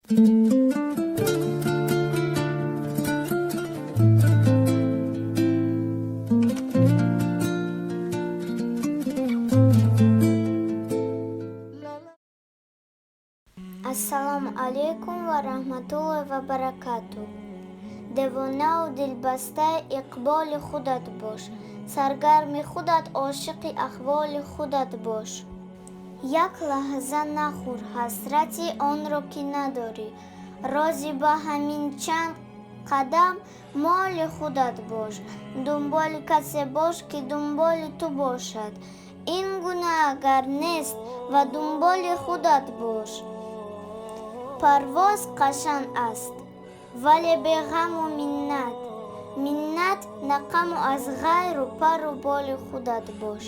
Ассалому алайкум ва раҳматуллоҳи ва баракатуҳ. Девонаву дилбастаи иқболи худат бош, саргарми худат, ошиқи аҳволи худат бош. Як лаҳза нахӯр ҳасрати онро, ки надорӣ. Розӣ ба ҳамин чанд қадам моли худат бош. Дунболи касе бош, ки дунболи ту бошад. Ин гуна агар нест, ва дунболи худат бош. Парвоз қашанг аст, вале беғаму миннат. Миннат нақаму аз ғайру пару боли худат бош.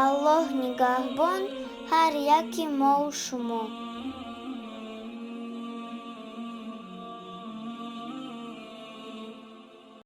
Аллоҳ нигаҳбон ҳар яки мову шумо.